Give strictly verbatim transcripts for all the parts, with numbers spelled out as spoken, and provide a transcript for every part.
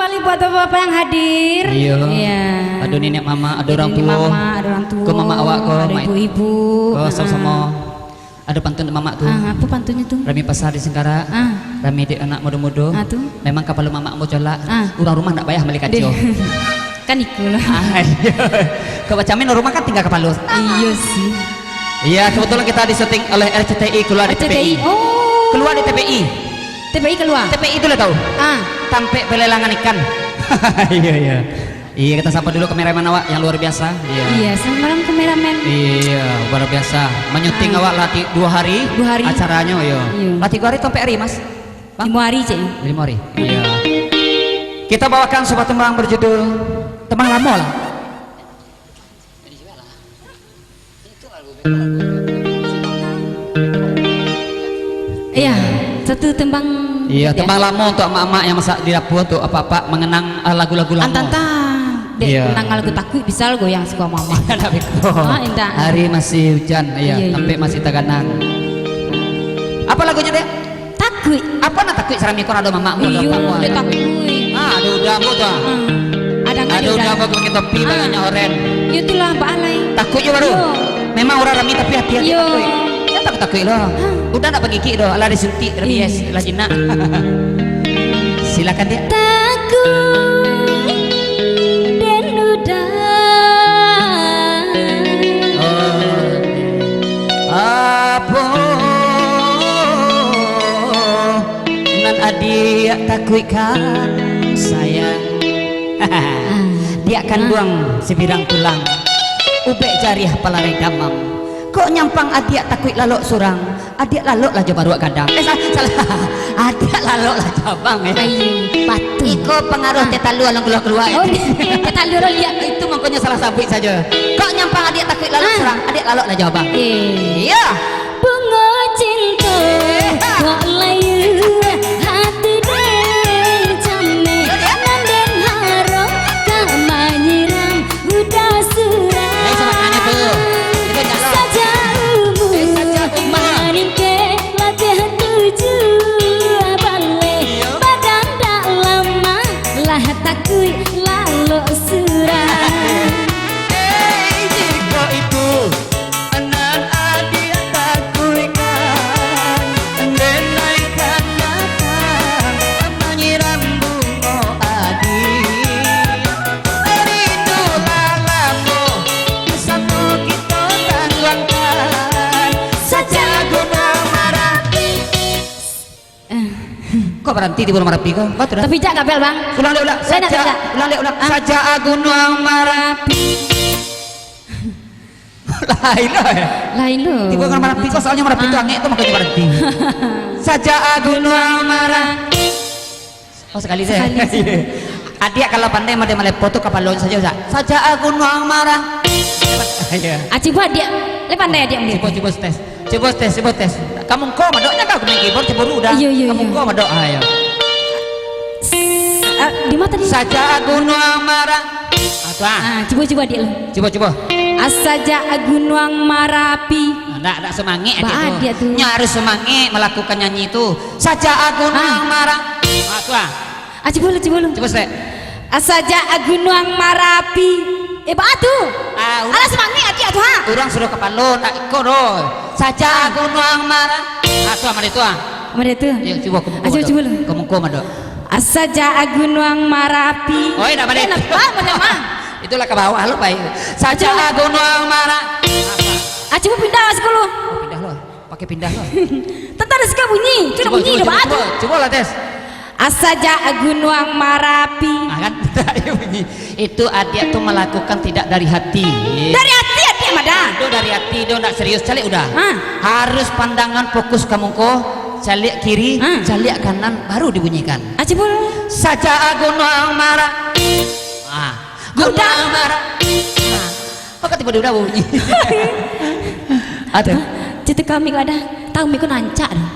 Kembali buat bapak-bapak yang hadir. Iya. Iya. Ado niniak mamak, ado urang tuo. Ado niniak mamak, ado urang tuo. Ko mamak awak ko, ado ibu-ibu. Ko, ah, samo-samo. Ado pantun mamak tu. Ah, apo pantunnyo tu? Rami pasar di Singkarak. Ah. Rami dek anak mudo-mudo. Ah, tu. Memang kapalo mamak ambo colak. Ah. Urang rumah ndak payah mali kaco. Deh. Kan iko lah. Ah, iya. Kok bacamin rumah kan tingga kapalo. Iyo sih. Iya, kebetulan kita di-syuting oleh R C T I, keluar di R C T I. T P I. Oh. Keluar di T P I. T P I keluar. T P I tu lah tahu. Ah. Tampek pelelangan ikan. Iya, iya. Iya, kita sapa dulu kameramen awak yang luar biasa. Iya. Iya, selamat malam kameramen. Iya, luar biasa. Menyuting, ah, awak latih dua hari. Dua hari. Acaranyo, iya. Iya. Latih dua hari tampek hari, Mas? Bang? Limo hari, Cek. Limo hari. Iya. Kita bawakan sebuah tembang berjudul Tembang Lamo lah. Iya, satu tembang. Iya, tembang lamo untuk amak-amak yang masak di dapua, untuk apak-apak mengenang, eh, lagu-lagu lamo. Antanta, dek, iya, menang lagu takuik, bisa lo goyang siko amak-amak. Iya, ndak beko. Ah, indak. Hari masih hujan, iya, iya, iya, tampek masih taganang. Apa lagunyo, Dek? Takuik. Apa nak takuik sarami ko ado mamak ko, ado apak ko? Iyo, ado takuik. Ah, ado uda ambo tu, ah. Hmm. Ado uda ambo ko pakai topi, ah, badanyo oren. Iyo, itulah, baalai. Takuik juo baru. Iyo. Memang urang rami tapi hati-hati takuik. Iyo. Jan takuik-takuik lo. Hah? Uda ndak bagigik doh, alah disuntik rabies, iyo, lah jinak. Silakan, Dek. Takuik den uda. Oh. Apo nan adiak takuikkan, sayang? Ah. Diak kanduang, ah, sabirang tulang, ubek jariah palarai damam. Kok nyampang adiak takuik lalok surang, adiak laloklah jo baruak gadang. Eh, sa-, salah. Adiak laloklah jo abang, ya. Ayo, batua. Iko pangaruh, ah, teh talua alun kalua-kalua. Oh, teh talua alun liak. Itu mangkonyo salah sabuik sajo. Kok nyampang adiak takuik lalok, ah, surang, adiak laloklah jo abang. Eh. Iya. Bungo cinto, eh, ha, kok layu hati den cameh, nan den harok ka manyiram budak surang. Eh, samanganyo tu. Itu cakep. Sajak umur, eh, sajak umur, maningkek labiah tujuah baleh. Iyo. Badan dak lamah, lah takuik lalok surang. Eh, jikok itu nan adiak takuikkan, den naikkan datang manyiram bungo adiak. Rindu lah lamo basamo kito tangguangkan, sajak Gunuang Marapi. Eh. Kok baranti di Gunuang Marapi ko? Batua dah. Tapi jak kabel, Bang. Ulang dek, ulang. Saya nak sajak, ulang dek, ulang. Ah. Sajak Gunuang Marapi. Lain lo, ya? Lain lo. Tibo Gunuang Marapi ko, soalnyo Marapi tu, ah, angek tu, makonyo baranti. Sajak Gunuang Marapi. Oh, sakali sajo. Sakali sajo. Adiak kalau pandai mode malepo tu kapalonyo sajo, Sa-, sajak Gunuang Marapi. Iya. Ah, cubo adiak. Lai pandai adiak mode. Cubo, cubo tes. Cubo tes, cubo tes. Ka mungko madok nyo, kau main keyboard, cubo dulu dah. Iyo, iyo, iyo. Ka mungko madok, ah, iyo. Ah, di ma tadi? Sajak Gunuang Mara-, ah, tu, ah. Ah, cubo, cubo adiak lo. Cubo, cubo. Ah, sajak Gunuang Marapi. Ah, ndak, ndak sumangek adiak tu. Ba adiak tu. Nyo harus sumangek malakukan nyanyi tu. Sajak Gunuang Mara-, ah, tu, ah. Ah, cubo lo, cubo lo. Cubo, Sek. Ah, sajak Gunuang Marapi. Eh, baa tu? Ah, urang. Alah, sumangek adiak tu, ha? Urang sudah kapalo, ndak iko doh. Sajak Gunuang Mara-, ah, tu, ah, mode tu, ah. Mode tu. Yo, cubo, ka mungko madok. Ah, cubo, cubo lo. Ka mungko madok. Ah, sajak Gunuang Marapi. Oi, ndak mode. Eh, ndak, ah, mode ma? Itulah ka bawah lo, pai. Sajak Gunuang Mara-, ah, cubo pindah masuk lo. Oh, pindah lo. Pakai pindah lo. Tantang dah suka bunyi. Cubo, cubo, cubo, cubo. Cubo lah, tes. Ah, sajak Gunuang Marapi. Ah, kan? Iyo bunyi. Itu adiak tu malakukan tidak dari hati. Dari hati adiak mah dah. Itu dari hati, dio ndak serius. Caliak udah. Ah. Harus pandangan fokus ka mungko, caliak kiri, ah, caliak kanan, baru dibunyikan. Ah, cubo. Sajak Gunuang Mara-, ah, Gunuang Mara-, ah. Kok tiba-tiba bunyi? Ado. Hah? Cerita kami kok ado. Tahu mik ko nancak tu.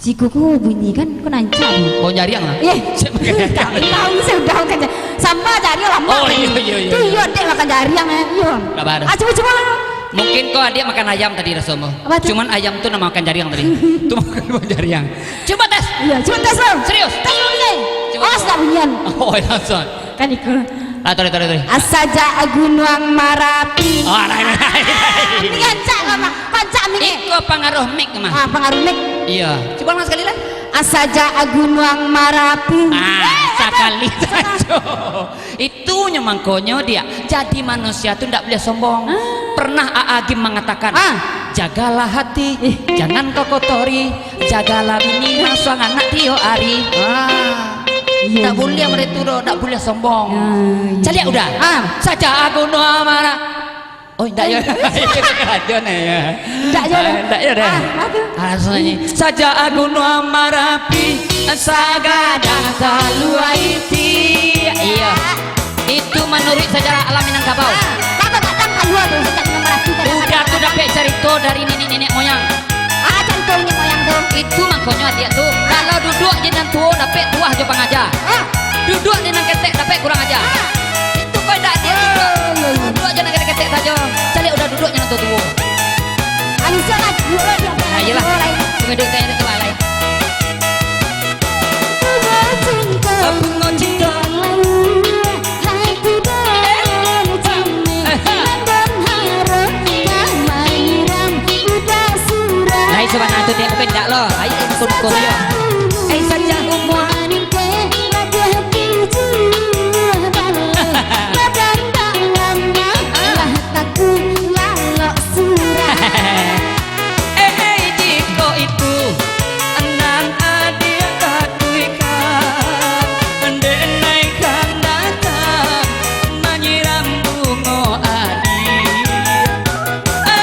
Siku ko bunyi kan, ko nancak tu. Bau jariang lah. Eh. Cek makan jariang. Tahu, tahu, sudah makan ja-, samba jariang lamo. Oh, iyo, iyo, iyo, iyo. Tu iyo, dek makan jariang, eh. Iyo. Kabar. Ah, cubo, cubo lah. Mungkin ko adiak makan ayam tadi raso mo. Apa tu? Cuman ayam tu ndak makan jariang tadi. Tu makan bau jariang. Cubo tes. Iyo, cubo tes lo. Serius? Tes lo, Bang. Cubo. Oh, sudah bunyian. Oh, langsung. Kan iku. Ah, tarik, tarik, tarik. Sajak Gunuang Marapi. Ah, lain, lain, lain. Ini rancak, Bang. Rancak, Mik. Iko pangaruh mik, mah. Ah, pangaruh mik. Iya. Cuba ulang sekali lah. Sajak Gunuang Marapi. Ah, eh, sakali sajo. Itunyo mangkonyo, Diak, jadi manusia tu ndak buliah sombong. Ah. Pernah Aa Gim mangatakan, ah, "Jagalah hati, eh, jangan kau kotori. Jagalah bini, masuang anak tiok ari." Ah. Iya. Ndak buliah mereka tu doh, ndak buliah sombong. Ah, iya. Caliak udah. Ah. Sajak Gunuang Mara- Oh, ndak yo. Ajo nah yo. Ndak yo. Ah, ndak yo dah. Ah, apa tu? Ah, langsung nyanyi. Sajak Gunuang Marapi, sagadang kalua iti. Iya. Itu menurut sejarah alam Minangkabau. Ah, apa kadang kalua tu, sajak Gunuang Marapi, kadang-kadang. Udah tu dapek carito dari niniak-niniak moyang. Ah, carito niniak moyang tu. Itu mangkonyo adiak tu, kalau duduak je nan tuo, dapek tuah jo pangaja. Ah. Duduak je nan ketek, dapek kurang aja. Ah. Itu kau indak adiak tu. Oh, iya, iya. Duduak je nan ketek-ketek sajo. Caliak udah duduak je nan tuo-tuo. Alisa lah, duduak je. Ah, iyalah. Duduak lain. Tengok duduak je tu lah lain. Bungo cinta. Bungo cinta. Lai sabana tu dia, tapi ndak lo. Ai, ikut-ikut dia. Ai, saja umua. Eh, eh, jikok itu nan adiak takuikan, dek naik kan datang manyiram bungo adiak.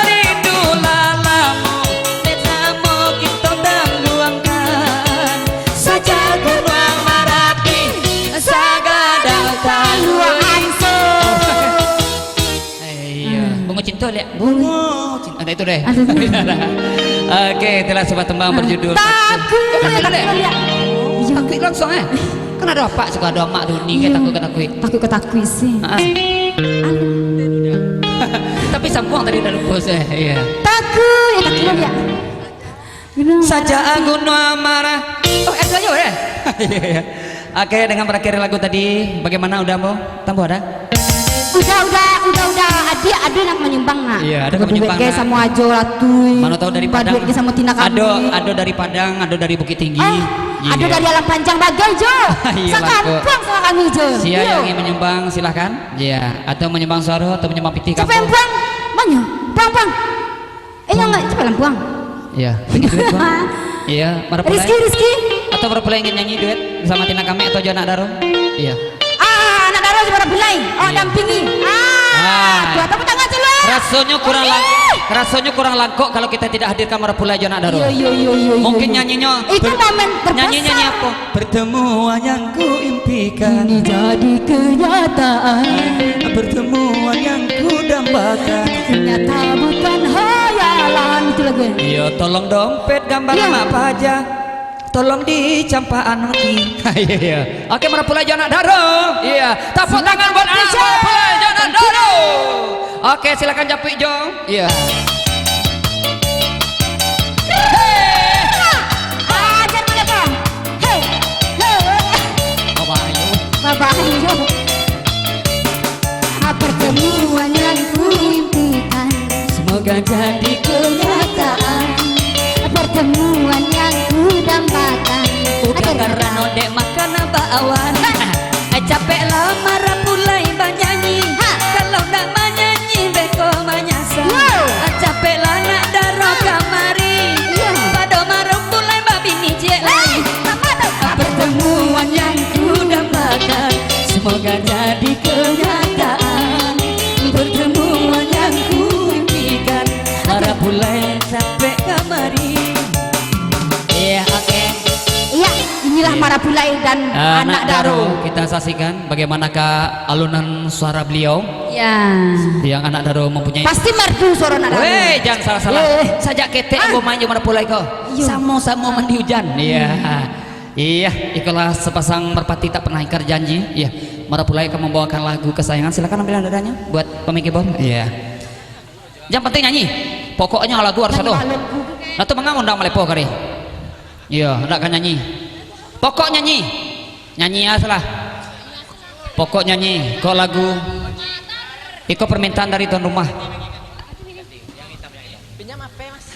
Rindu lah lamo, dek samo kito tangguangkan. Sajak Gunuang Marapi, sagadang kalua ansur. Eh, iya. Hmm. Bungo cinto, liak. Bungo cinto. Ada itu deh. Ada itu. Oke, itulah sebuah tembang berjudul Takuik. Takuik. Takuik, liak. Iya. Takuik langsung, eh. Kan ada apak suka, ada amak tu, ni kan. Iya. Takuik, takuik. Takuik, takuik sih. Ah. Anu. Tapi sambuang tadi udah lupa saya. Iya. Takuik, takuik, liak. Sajak Gunuang Mara-, oh, eh, sajo, eh. Iya, iya. Oke, dengan berakhir lagu tadi, bagaimana, udah, Ambo? Tambah ada? Udah, udah, udah, udah. Adiak ado nan manyumbang, nak. Iya, ado nan manyumbang, nak. Samo Ajo Ratu. Mano tahu dari Padang. Baduit samo Tina kami. Ado, ado dari Padang, ado dari Bukittinggi. Eh, ado dari Alam Panjang bagai, Jo. Iya, sakampuang samo kami, Jo. Sia yang ingin menyumbang, silahkan. Iya, atau menyumbang suara, atau menyumbang pitih kampung. Siapa yang puang? Mana? Puang, puang. Eh, yang nggak, coba lah, puang. Iya, begitu, puang. Iya, marapulai. Rizky, Rizky. Atau marapulai ingin nyanyi duet bersama Tina Kami atau jo Anak Daro? Iya. Ah, Anak Daro jo marapulai. Oh, iya. Dampingi. Ah, ah. Tuh, tepuk tangan dulu. Rasonyo kurang lang-, rasonyo kurang langkok kalau kita tidak hadirkan marapulai jo Anak Daro. Iya, iya, iya, iya, iya. Mungkin nyanyinya ber-, nyanyi, nyanyi apa? Pertemuan yang kuimpikan kini jadi kenyataan. Pertemuan yang kudambakan ternyata bukan hayalan. Itu lagu, ya? Iya, tolong dompet gambar Mak Paja. Tolong dicampakan lagi. Iya, iya. Oke, marapulai jo Anak Daro. Iya. Tepuk tangan buat Anak Daro. Silakan, Mak Paja. Tepuk tangan. Oke, silakan japuik jo. Iya. Hei. Ah, jangan lupa. Hei. Hei. Babayo. Babayo. Ah, pertemuan yang kuimpikan semoga jadi kenyataan. Pertemuan yang kudambakan bukan karano dek makan bakwan. Hah. Capeklah marapulai banyanyi. Ha. Kalau ndak manyanyi, beko manyasa. Wow. Capeklah Anak Daro kamari. Iya. Pado marapulai babini ciek lai. Hai, apa tu? Pertemuan yang kudambakan semoga jadi kenyataan. Pertemuan yang kuimpikan marapulai capek kamari. Iya, oke. Iya, inilah marapulai dan Anak Daro. Kita saksikan bagaimanakah alunan suara beliau. Ya. Yang Anak Daro mempunyai. Pasti merdu suara Anak Daro. Weh, jangan salah-salah. Eh. Sajak ketek ambo main jo marapulai ko. Iyo. Samo-samo mandi hujan. Iya. Iya, ikolah sepasang merpati tak pernah ingkar janji. Iya. Marapulai akan membawakan lagu kesayangan. Silakan ambil nadanya buat pemain keyboard. Iya. Yang penting nyanyi. Pokoknyo lagu harus ado. Nah, tu manga undang malepo kari. Iyo, ndak ka nyanyi. Pokok nyanyi. Nyanyi ah lah. Pokok nyanyi, kok lagu. Iko permintaan dari tuan rumah. Pinjam H P, Mas.